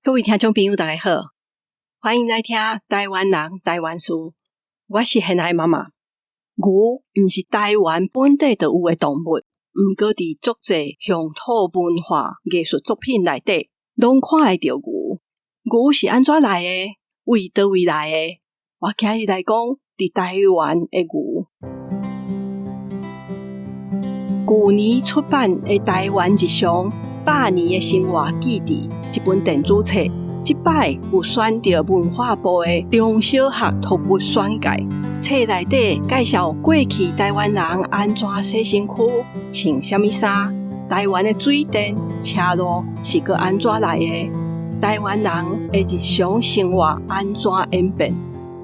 各位聽眾朋友，大家好，歡迎來聽台灣人台灣事。我是現愛媽媽。牛毋是台灣本地就有的動物，毋過佇足濟鄉土文化藝術作品內底，攏看會著牛。牛是按怎來的？為佗位來的？我今日來講佇台灣的牛。舊年出版的《台灣日常百年的生活記憶》這本電子冊，這擺有選著文化部的中小學讀物選介。冊內底介紹過去台灣人按怎洗身軀、穿啥物衫，台灣的水電、車路是閣按怎來的，台灣人的日常生活按怎演變。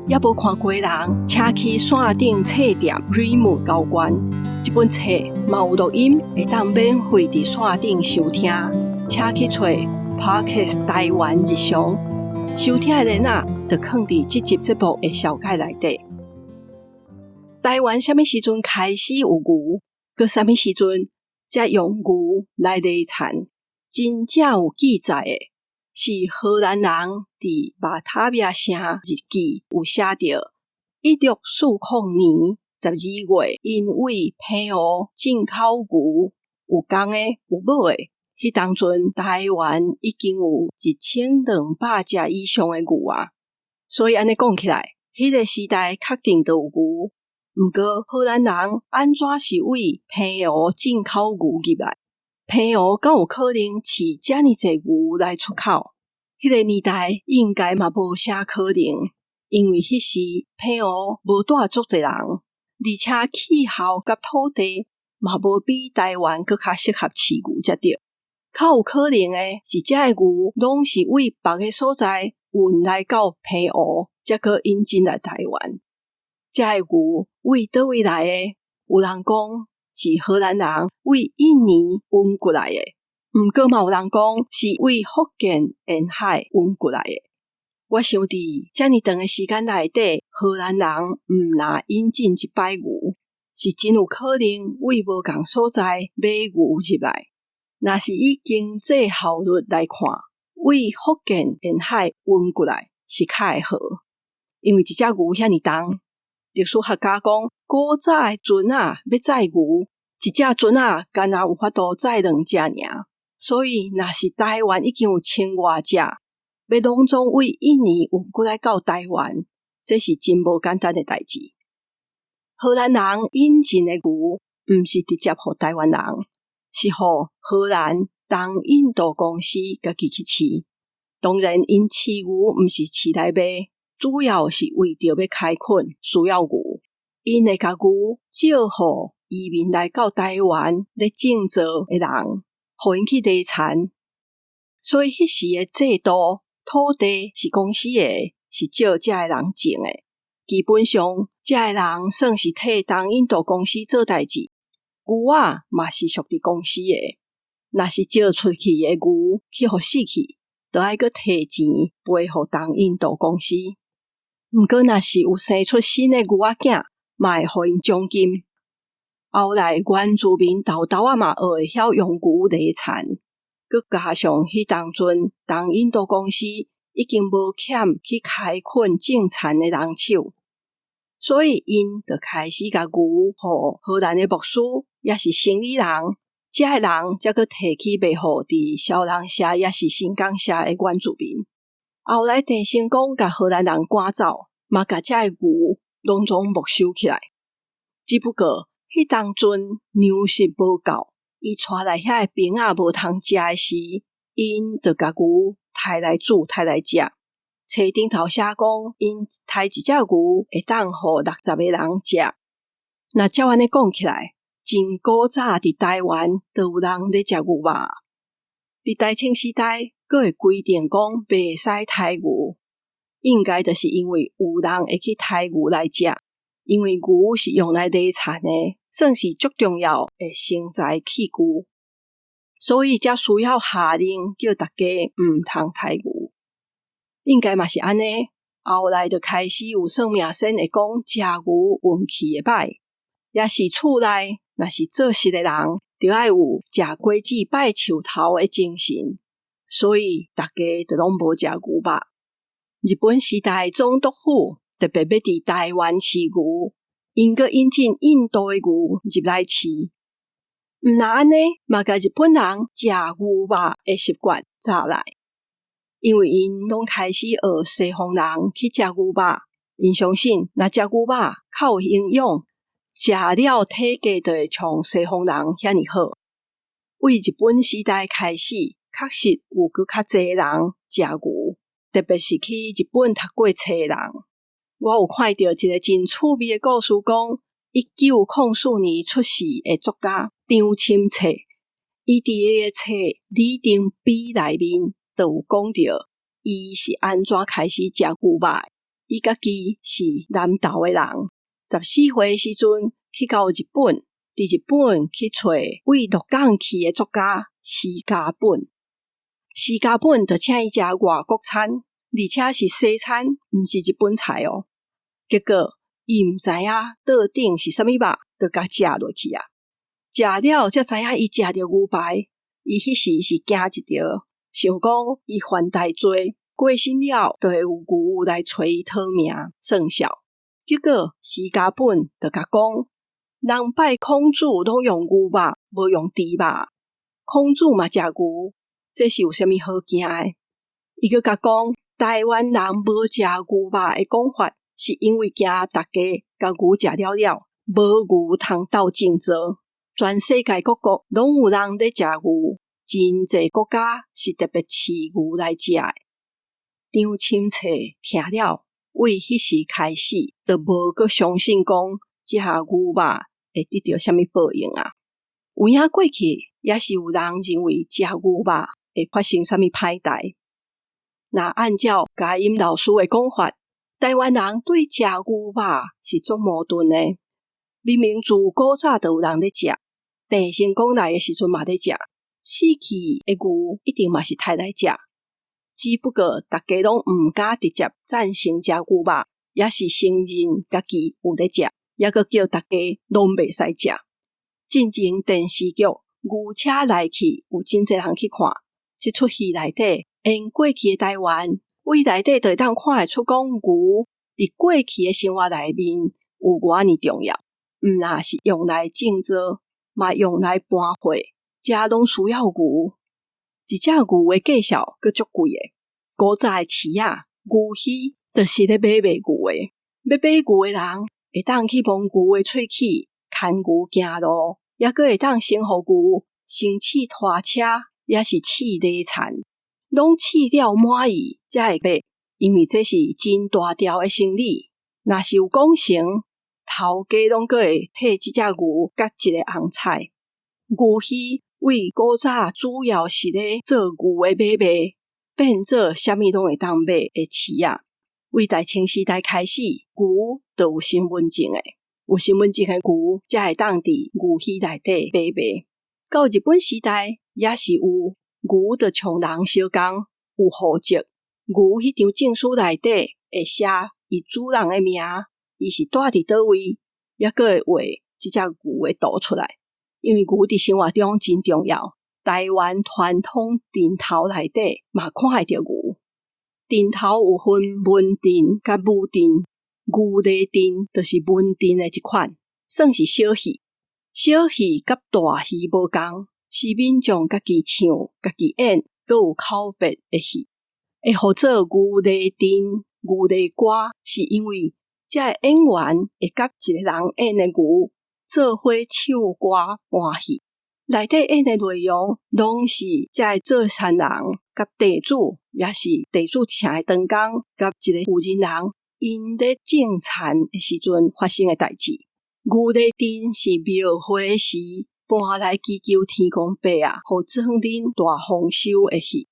猶無看過人，請去線頂冊店 Readmoo 交關。這本冊嘛有錄音，會當免費佇線頂收聽。請去揣 Podcast 台灣日常，收聽的鏈仔就囥佇這集節目的紹介內底。台灣啥物時陣開始有牛？閣啥物時陣才用牛來犁田？真正有記載的是荷蘭人佇巴塔維亞城日記有寫著，1640年12月，𪜶為澎湖進口牛，有公的有母的。彼當陣台灣已經有1200隻以上的牛啊，所以按呢講起來，彼個時代確定就有牛。毋過荷蘭人按怎是為澎湖進口牛入來？澎湖敢有可能飼遮爾濟牛來出口？彼個年代應該嘛無啥可能，因為彼時澎湖無住足濟人，而且氣候佮土地嘛無比台灣閣較適合飼牛才對。較有可能的是，遮个牛攏是為別个所在運來到澎湖，才閣引進來台灣。遮个牛為佗位來的？有人講是荷蘭人為印尼運過來的，毋過嘛有人講是為福建沿海運過來的。我想佇遮爾長的時間內底，荷蘭人毋若引進一擺牛，是真有可能為無仝所在買牛入來。若是以經濟效率來看，為福建沿海運過來是較會好，因為一隻牛遐爾重。歷史學家講，古早的船仔欲載牛，一隻船仔干焦有法度載兩隻爾。所以，若是台灣已經有千外隻，欲攏總為印尼運過來到台灣，這是真無簡單的代誌。荷蘭人引進的牛，毋是直接予台灣人，是予荷蘭東印度公司家己去飼。當然，𪜶飼牛毋是飼來賣。主要是為著欲開墾需要牛，𪜶會共牛借予移民來到台灣咧種作的人，予𪜶去犁田。所以彼時的制度，土地是公司的，是借遮的人種的。基本上，遮的人算是替東印度公司做代誌，牛仔嘛是屬佇公司的。若是借出去的牛去予死去，就愛閣提錢賠予東印度公司。毋過，若是有生出新的牛仔囝，嘛會予𪜶獎金。後來原住民沓沓仔嘛學會曉用牛犁田，閣加上彼當陣東印度公司已經無欠去開墾種田的人手，所以𪜶就開始共牛予荷蘭的牧師，抑是生理人，遮的人才閣提去賣予佇小人社抑是新港社的原住民。後來鄭成功共荷蘭人趕走，嘛共遮个牛攏總沒收起來。只不過，彼當陣糧食無夠，伊帶來遐的兵仔無通食的時，𪜶就共牛刣來煮，刣來食。冊頂頭寫講，𪜶刣一隻牛會當予60個人食。若照按呢講起來，真古早佇台灣就有人咧食牛肉。佇大清時代，閣會規定講袂使刣牛，應該就是因為有人會去刣牛來食，因為牛是用來犁田的，算是足重要的生財器具，所以才需要下令叫大家毋通刣牛。應該嘛是按呢，後來就開始有算命仙會講食牛運氣會歹，抑是厝內若是做事的人，著愛有食果子拜樹頭的精神。所以逐家就攏無食牛肉。日本時代總督府特別欲佇台灣飼牛，𪜶閣引進印度的牛入來飼。毋若按呢，嘛共日本人食牛肉的習慣扎來，因為𪜶攏開始學西方人去食牛肉，𪜶相信若食牛肉較有營養，食了體格就會像西方人遐爾好。為日本時代開始，確實有閣較濟人食牛，特別是去日本讀過冊的人。我有看著一个真趣味的故事，講1904年出世的作家張欽策，伊佇伊的冊《里程碑》內面就有講著，伊是按怎開始食牛肉。伊家己是南投的人，14歲時陣去到日本，佇日本去揣為鹿港去的作家施家本，施家本就請伊食外國餐，而且是西餐，毋是日本菜哦。結果伊毋知影桌頂是啥物肉，就共食落去啊！食了才知影伊食著牛排，伊彼時是驚一著，想講伊犯大罪，過身了就會有牛來揣伊討命算數。結果施家本就共講，人拜孔子攏用牛肉，無用豬肉。孔子嘛食牛，這是有啥物好驚的？伊閣共講，台灣人無食牛肉的講法，是因為驚逐家共牛食了了，無牛通鬥種作。全世界各國攏有人咧食牛，真濟國家是特別飼牛來食的。張欽策聽了，為彼時開始，就無閣相信講食牛肉會得著啥物報應啊！有影過去也是有人認為食牛肉會發生啥物歹代。若按照嘉音老師的講法，台灣人對食牛肉是足矛盾的。明明自古早就有人咧食，鄭成功來的時陣嘛咧食，死去的牛一定嘛是刣來食。只不過逐家攏毋敢直接贊成食牛肉，抑是承認家己有咧食，猶閣叫逐家攏袂使食。進前電視劇《牛車來去》有真濟人去看，這齣戲內底演過去的台灣，為內底就會當看會出講牛佇過去的生活內面有偌爾重要，毋若是用來種作，嘛用來搬貨，遮攏需要牛。一隻牛的介紹閣足貴的，古早的市仔牛墟就是咧買賣牛的，欲買牛的人會當去摸牛的喙齒，牽牛行路，猶閣會當先予牛先試拖車，抑是試犁田，攏試了滿意才會買，因為這是真大條的生理。若是有講成，頭家攏閣會替這隻牛割一个紅彩。牛墟為古早主要是咧做牛的買賣，變做啥物攏會當買的市仔。為大清時代開始，牛就有身份證的，有身份證的牛才會當佇牛墟內底買賣。到日本時代，也是有牛就像人相仝有戶籍，牛彼張證書內底會寫伊主人的名，伊是蹛佇佗位，猶閣會畫這隻牛的圖出來。因為牛佇生活中真重要，台灣傳統陣頭內底嘛看會著牛。陣頭有分文陣佮武陣，牛犁陣就是文陣的一款，算是小戲。小戲佮大戲無仝，是民眾家己唱、家己演，閣有口白的戲。會號做牛犁陣、牛犁歌，是因為這个演員會佮一个人演的牛做伙唱歌搬戲，內底演的內容攏是這个做田人佮地主，抑是地主請的長工佮一个婦人人，𪜶咧種田的時陣發生的代誌。牛犁陣是廟會時搬來祈求天公伯仔，予莊恁大豐收的戲。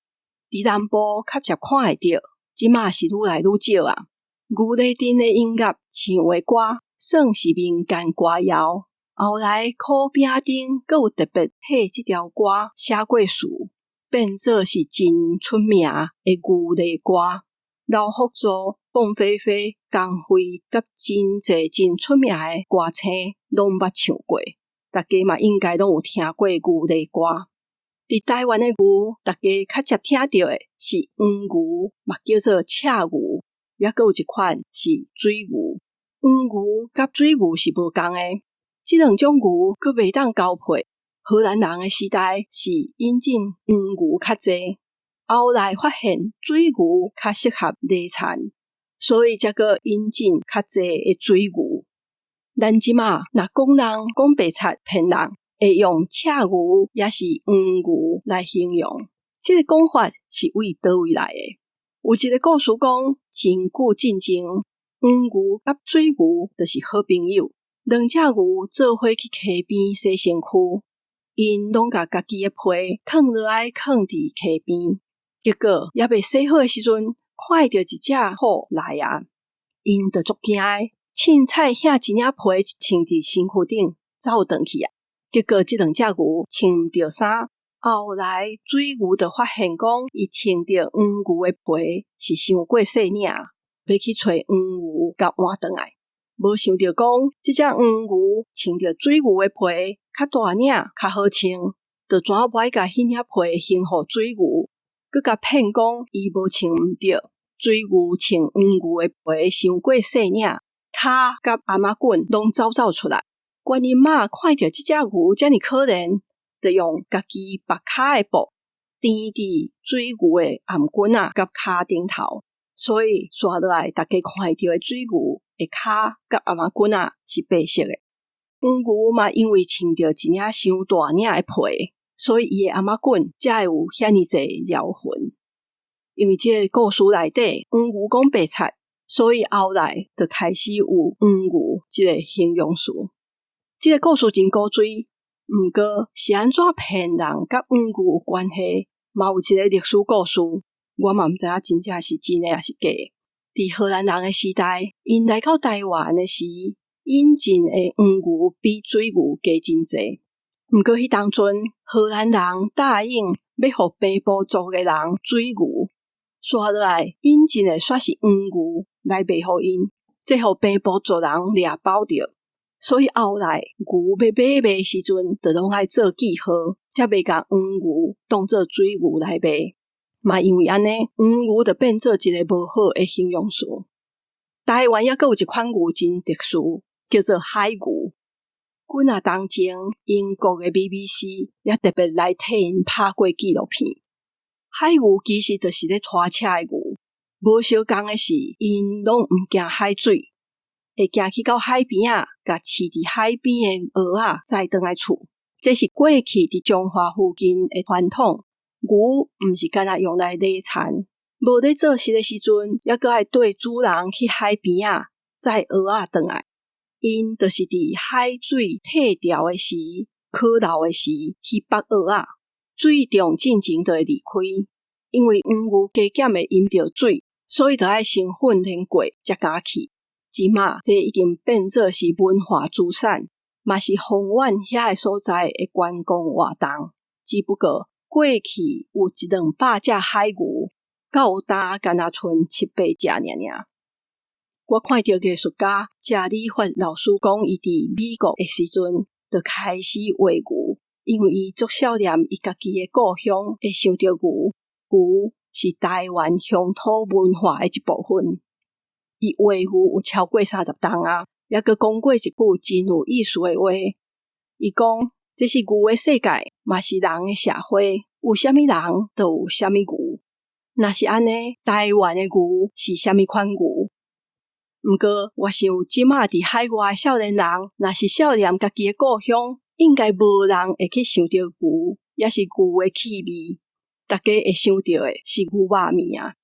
佇南部較常看會著，這馬是愈來愈少啊。牛犁陣的音樂唱的歌，算是民間歌謠。後來苦餅丁閣有特別替這條歌寫過詞，變做是真出名的牛犁歌。劉福助、鳳飛飛、江蕙佮真濟真出名的歌星攏捌唱過，大家嘛應該攏有聽過牛犁歌。佇臺灣的牛，大家較捷聽著的是黃牛，嘛叫做赤牛，猶閣有一款是水牛。黃牛佮水牛是無仝的，這兩種牛閣袂當交配。荷蘭人的時代是引進黃牛較濟，後來發現水牛較適合犁田，所以才閣引進較濟的水牛。咱這馬若講人講白賊騙人，會用赤牛抑是黃牛來形容。這个講法是對佗位來的？有一个故事講，真久進前，黃牛佮水牛就是好朋友。兩隻牛做伙去溪邊洗身軀，𪜶攏共家己的皮囥落來囥佇溪邊。結果猶未洗好的時陣，看著一隻虎來啊，𪜶就足驚的，凊彩遐一領皮穿佇身軀頂走轉去啊。結果這兩隻牛穿毋著衫，後來水牛就發現講，伊穿著黃牛的皮是傷過細領，欲去揣黃牛共換轉來。無想著講，這隻黃牛穿著水牛的皮較大領，較好穿，就怎無愛共彼領皮還予水牛，閣共騙講伊無穿毋著，水牛穿黃牛的皮傷過細領，跤佮頷仔頸攏走走出來。觀音媽看著這隻牛遮爾可憐，就用家己縛跤的布纏佇水牛的頷頸仔佮跤頂頭，所以紲落來，大家看著的水牛的跤佮頷仔頸仔是白色的。黃牛嘛，因為穿著一領傷大領的皮，所以伊的頷仔頸才會有遐爾濟饒痕。因為這个故事內底，黃牛講白賊，所以後來就開始有黃牛這个形容詞。這个故事真古錐，毋過是按怎騙人佮黃牛有關係，嘛有一个歷史故事，我嘛毋知影真正是真的抑是假的。佇荷蘭人的時代，𪜶來到臺灣的時，引進的黃牛比水牛加真濟。毋過彼當陣，荷蘭人答應欲予平埔族的人水牛，紲落來引進的煞是黃牛來賣予𪜶，這予平埔族人掠飽著。所以後來牛欲買賣時陣，就攏愛做記號，才袂共黃牛當做水牛來賣。嘛因為按呢，黃牛就變做一个無好的形容詞。臺灣猶閣有一款牛真特殊，叫做海牛。幾若冬前，英國的 BBC 也特別來替𪜶拍過紀錄片。海牛其實就是咧拖車的牛，無相仝的是，𪜶攏毋驚海水，會行去到海邊仔，共飼佇海邊的蚵仔載轉來厝。這是過去佇彰化附近的傳統。牛毋是干焦用來犁田，無咧做事的時陣，猶閣愛綴主人去海邊仔載蚵仔轉來。𪜶就是佇海水退潮的時、渴流的時去縛蚵仔。水漲進前就會離開，因為黃牛加減會飲著水，所以就愛先訓練過才敢去。這馬這已經變做是文化資產，嘛是豐原遐个所在的觀光活動。只不過過去有一兩百隻海牛，到今干焦賰七八隻爾爾。我看著藝術家謝理發老師講，伊佇美國的時陣就開始畫牛，因為伊足想念伊家己的故鄉，會想著牛，牛是臺灣鄉土文化的一部分。伊畫牛有超過30冬啊，猶閣講過一句真有意思的話。伊講：這是牛的世界，嘛是人的社會，有啥物人，就有啥物牛。若是按呢，臺灣的牛是啥物款牛？毋過，我想這馬佇海外的少年人，若是想念家己的故鄉，應該無人會去想著牛，抑是牛的氣味。大家會想著的是牛肉麵啊。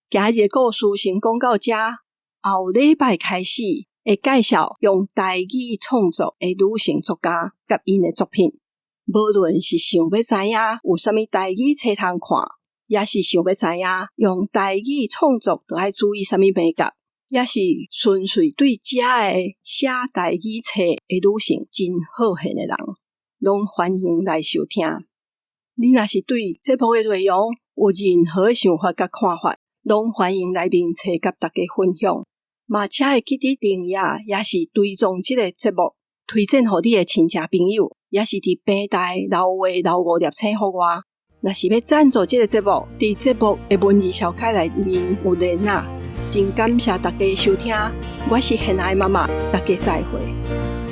今日的故事先講到這，後禮拜開始會介紹用台語創作的女性作家佮𪜶的作品。無論是想欲知影有啥物台語冊通看，抑是想欲知影用台語創作著愛注意啥物眉角，抑是純粹對遮个寫台語冊的女性真好閒的人，攏歡迎來收聽。你若是對節目的內容有任何的想法佮看法，攏歡迎來面冊佮大家分享。嘛，請會記得訂閱，抑是追蹤這个節目，推薦予你的親戚朋友，抑是佇平台留話留五粒星予我。若是欲贊助這个節目，佇節目的文字紹介內面有連結。真感謝大家收聽，我是現愛媽媽，大家再會。